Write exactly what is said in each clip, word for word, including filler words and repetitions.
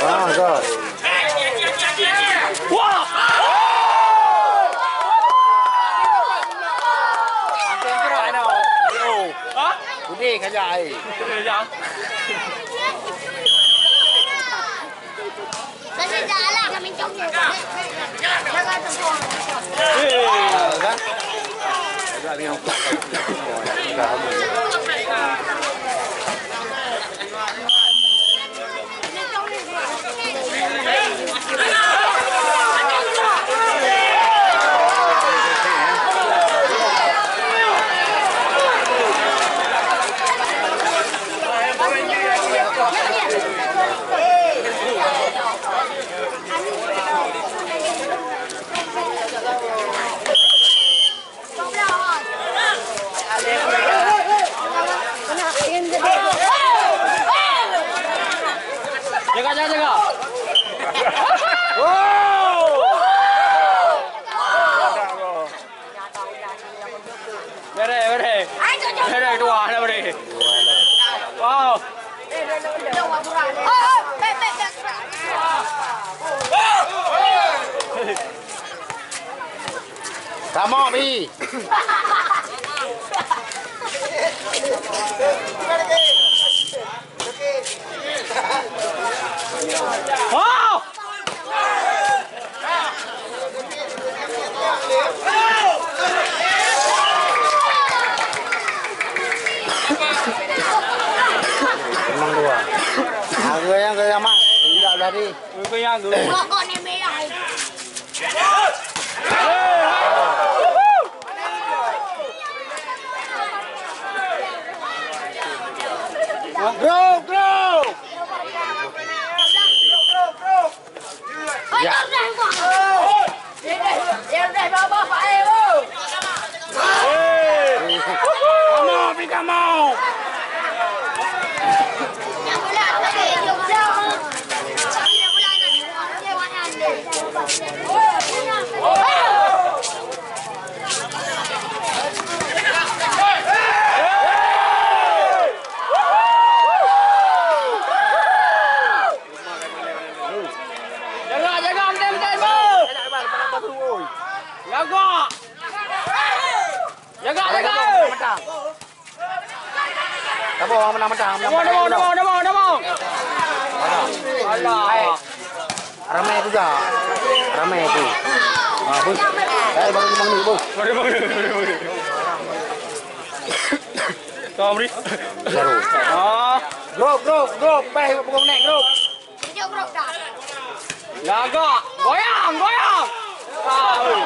Ah, dah. Putih kajak ai. Jaga, jaga, jaga. Bere, bere. Bere, dua, ada bere. Wow. Kamoe bi. Oh! Memang dua. Harga yang kaya mah, tidak tadi. Pokok ni merah. Grow, grow. Ya. Kamoe, pi kamoe. Jaga, jaga, meudeh, meudeh, beuh! Jaga! Jaga, jaga, eh! Sabar, orang menang mentah. Nama, nama, nama, nama, nama. Alah. Ramai tu dah. Ramai tu. Ha, bus. Eh, baru lima menit, bus. Baru, baru, baru, baru. Kau beri. Baru. Ah. Grup, grup, grup. Peh, pukul naik, grup. Lagak. Goyang, goyang. Ah, oi.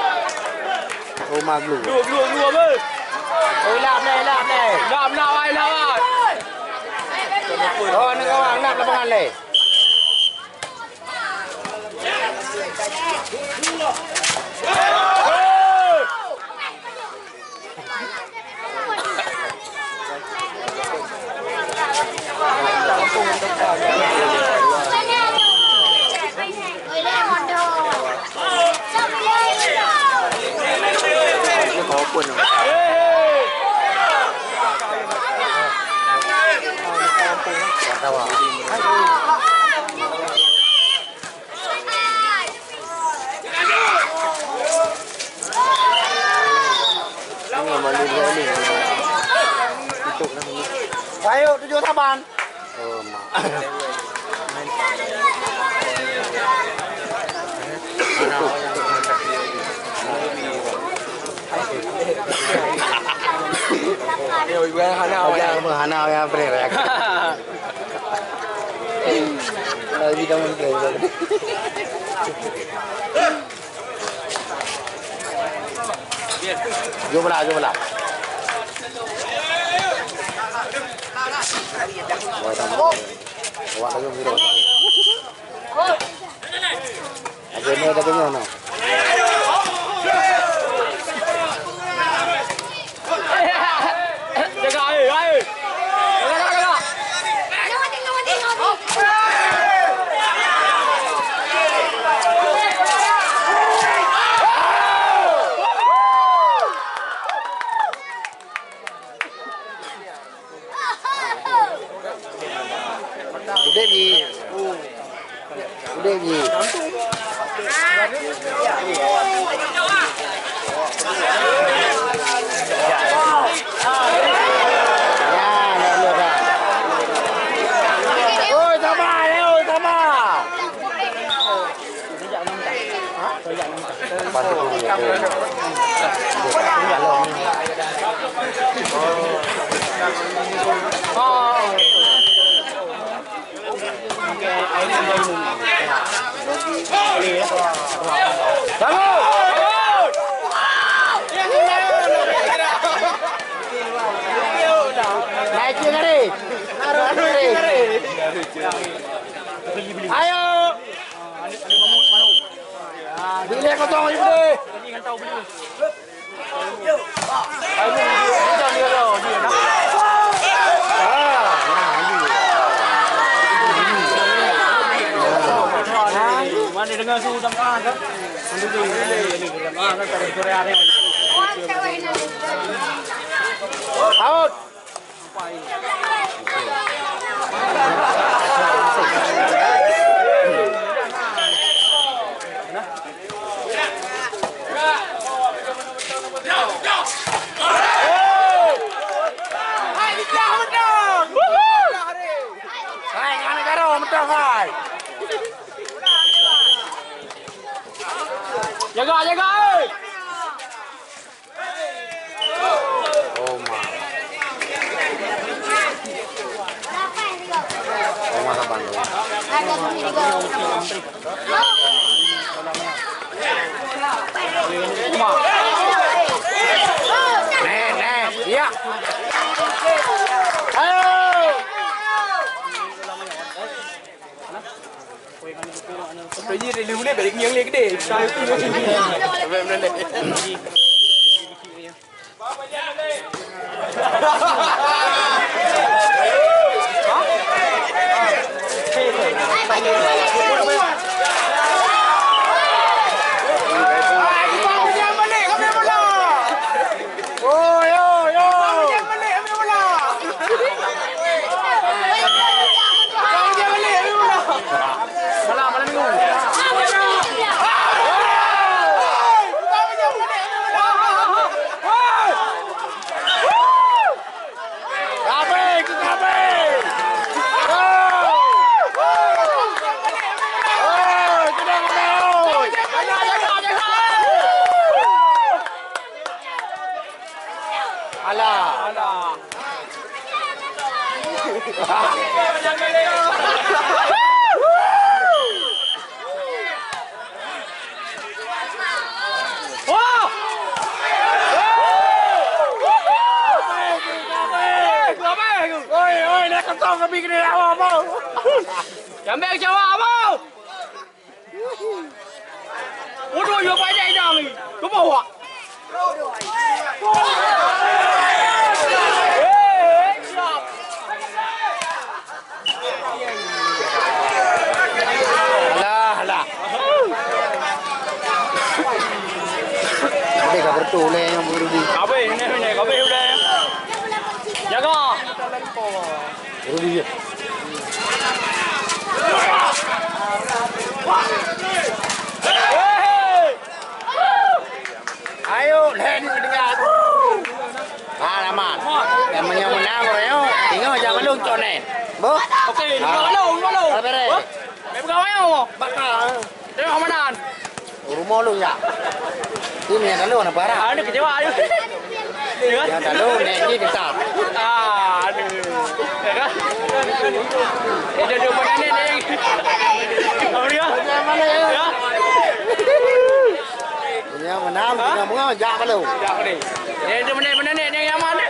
Oh, maglu. Dua, dua, dua, beuh. Oh, lap leh, lap leh. Lap, lap, ai, lap, ai. Oh, ni kawan, lap lapangan leh. Ayo, tujuh saban. Hana, hana, hana. Lagi kamu play. Jom lah, jom lah. Awak dah jom, jom. Ada ni, ada ni, no. Naik je, naik. Ayo. Bilik kosong aja deh. Mana dengar su dalam ah kan? Out. Hai, jangan negara, mentang, hai. Jaga, jaga, eh. Oh, ma. Oh, ma, saban tu. Neh, neh. Ya. Ayo. Alah. Alah. Wah! Oi, oi, nak kosong kami kena lawan, bang. Jambe Jawa, bang. Waduh, yo banyak idang ni. Cuba awak. Alah, alah. Ada ka bertu leh yang buru di. Habis, ini, ini, habis udah. Jaga. Rudi. Ayo, leh ni dengar. Ha, Rahman. Yang meunyoe meunang, Royo, ingat jangan malu cok nen. Boh? Okey, lima lalu, lima lalu. Dah beres. Boh? Mek peugah Royo. Bakal. Tengok Ramadan. Rumoh lu ya. Ini yang lalu anak barang. Ada kecewa aja. Ya kan? Yang lalu naik ni kita. Ah, aduh. Ya kan? Eh, dia, dia mana ni, ni? Apa dia? Ya? Yang menang, ha? Bunga-bunga, jak malu. Jak malu. Eh, dia mana, mana ni? Yang mana?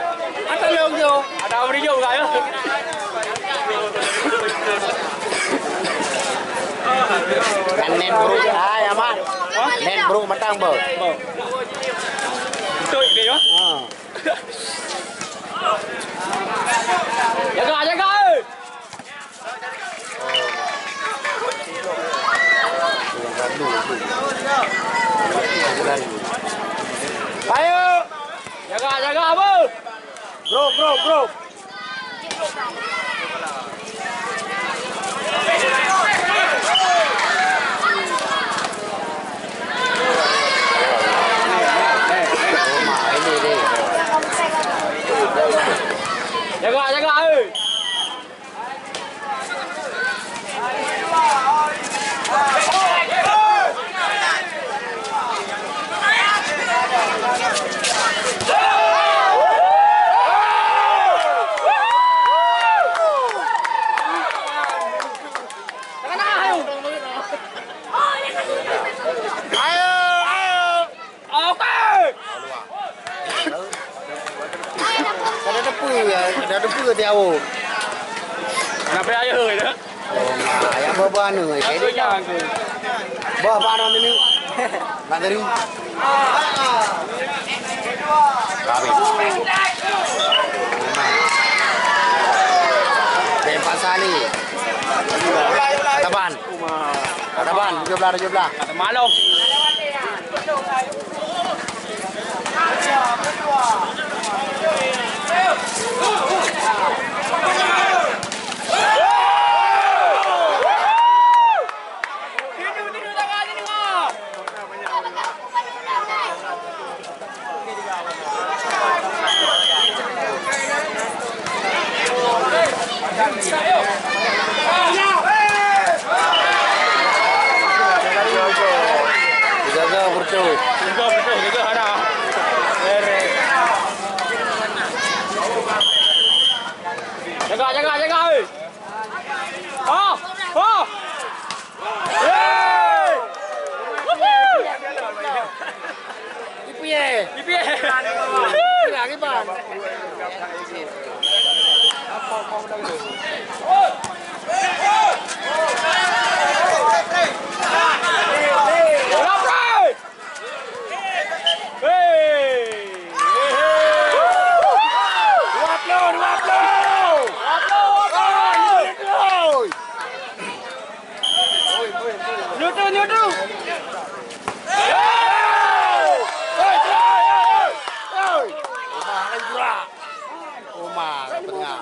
Ada lalu tu. Ada apa dia juga, ya? Kan net buruk, ah, ya, Mat. Ha? Net buruk matang, Bos. Betul ke, ya? Ha. Jaga, jaga, eh. Ayo. Jaga, jaga, Abu. Bro, bro, bro. Jaga, jaga, eh. Dah teupeu tiawö. Kenapa ayo dah? Oh, ma, yang bawa-bawa anu, eh, Apa jadi yang aku? Bawa apa nama ini? Nak teri. Kami. Bempak Sali. Taban. Taban, tujuh belas, tujuh belas. Kata malam. Jaga betul. Jaga betul, jaga hana. Jaga, jaga, jaga, oi. Oh, oh. Hey! Ipiye? Ipiye? Ipiye? Hei! Hei! Dua puluh, dua puluh! Dua puluh, dua puluh! Nyoe tu, nyoe tu! Hei! Hei, gerak, hei, hei! Hei! Rumah, hei, gerak! Rumah, tengah.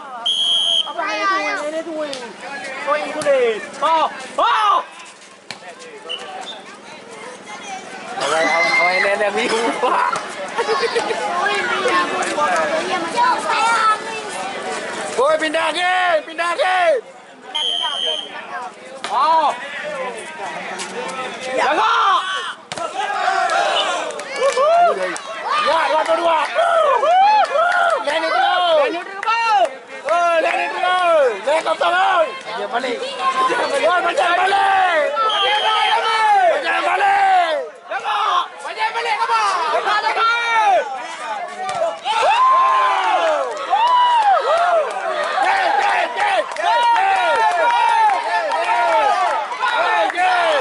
Apa ini tu, ini tu, ini? Oh, ini tulis. Oh! Oh! Awai, awai, awai, nenek biru. Woi, pindah game, pindah game. Oh. Jaga. Ya, dua puluh dua. Leni dulu. Leni dulu. Oh, lari dulu. Lari kosong, oi. Dia balik. Oi, macam balik. Macam balik. Macam balik, apa? Macam balik. Cek, cek, cek. Cek, cek. Cek, cek.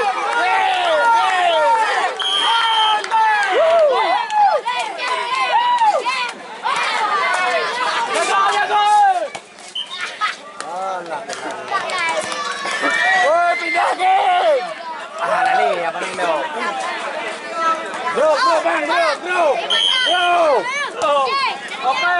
Jaga, jaga. Alah, tenang. Woi, pindah game. Ah, lari, apa ni, Mel? Bro, bro, bang, bro, bro. Bro. Oke.